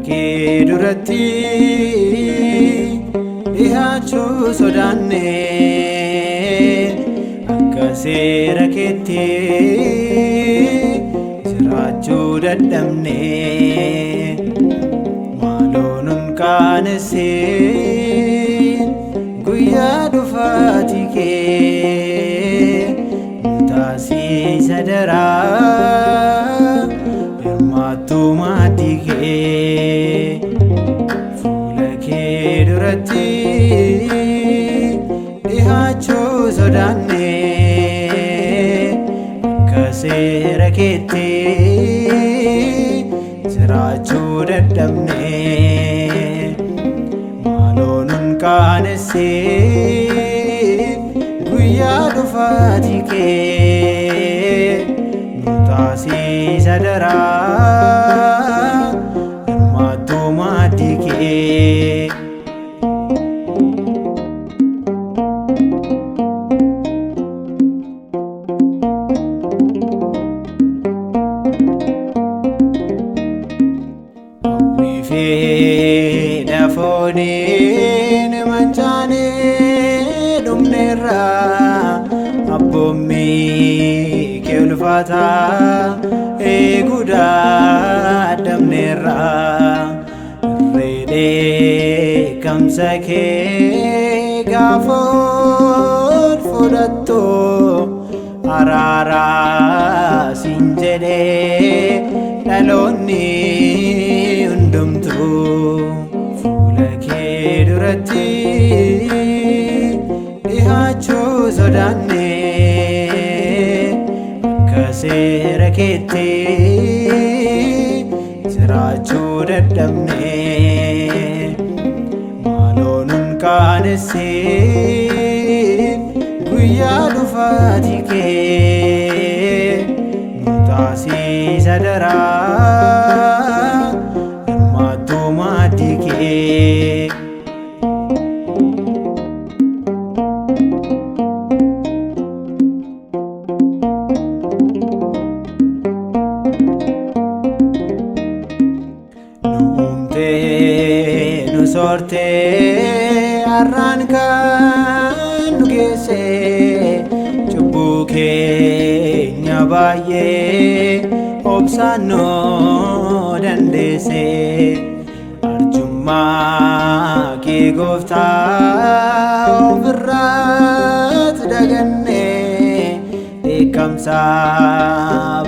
kee duratti dhihaachuu sodaanne, akka seera keetti jiraachuu dadhabne. Maaloo nun qaanessin guyyaa dhufaatii kee, nu taasisa daraa hirmaattuu maaddii kee. Fuula kee duratti dhihaachuu sodaanne, akka seera keetti jiraachuu dadhabne. Maaloo nun qaanessin guyyaa dhufaatii kee, nu taasisa daraa hirmaattuu maaddii kee. Hawwii fedha fooniin mancaanee dhumneerra, abboommii kee ulfaataa eeguu dadhabneerra. Irree dheekkamsa kee gaafa ol fudhattu, araaraa siin jedhee dhaloonni hundumtuu. Fuula kee duratti dhihaachuu sodaanne, akka seera keetti jiraachuu dadhabne. Maaloo nun qaanessin guyyaa dhufaatii kee, nu taasisa daraa hirmaattuu maaddii kee. Nu uumtee nu soortee har'aan kan nu geesse, cubbuu keenya baay'ee obsaan nu dandeesse. Arjummaa kee gooftaa ofirraatti daganne, dheekkamsa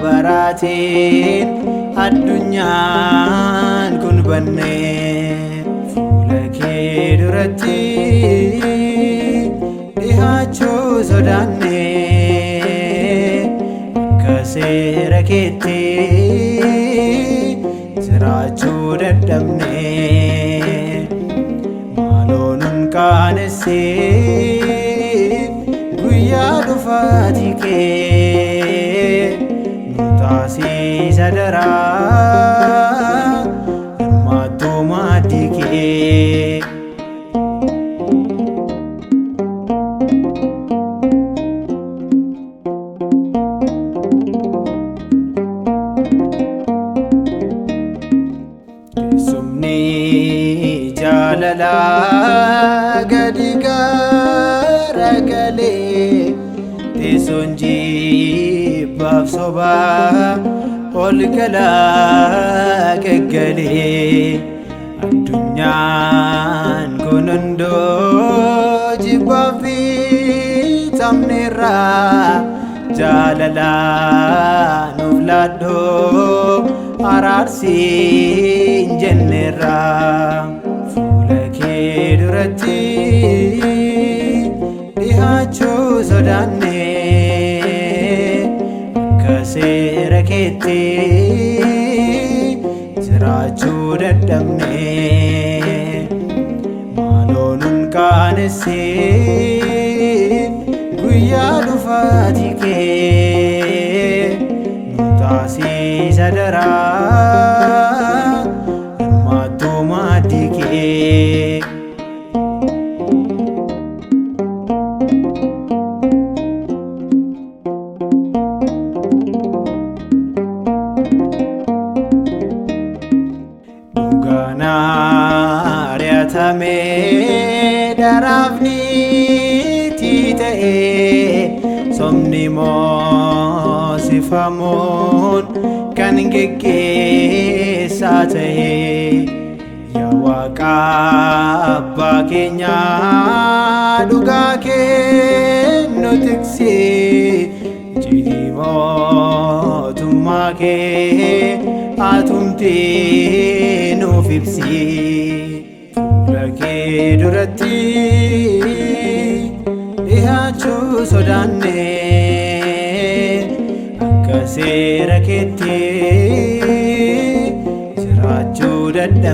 baraatiin addunyaan kun banne. Fuula kee duratti dhihaachuu sodaanne, akka seera keetti jiraachuu dadhabne. Maaloo nun qaanessin guyyaa dhufaatii kee, nu taasisa daraa hirmaattuu maaddii kee. Teessumni jaalalaa gadi garagalee, teessoon jibbaaf sobaa ol galaa gaggalee. Addunyaan kun hunduu jibbaaf bitamneerra, jaalalaa nuuf laadhu araarsiin jenneerra. Fuula kee duratti dhihaachuu sodaanne, akka seera keetti jiraachuu dadhabne. Maaloo nun qaanessin guyyaa dhufaatii kee, nu taasisa daraa hirmaattuu maaddii kee. Dhugaa Kan ari'atamee dharaaf niitii ta'ee, somni moosifamuun kan geggeessaa ta'ee, yaa Waaqa abbaa keenyaa, dhugaa kee nu tiksi, icciitii mootummaa kee atumtii nuuf ibsi. Fuula kee duratti dhiyaachuu sodaanne, akka seera keetti jiraachuu dadhabne.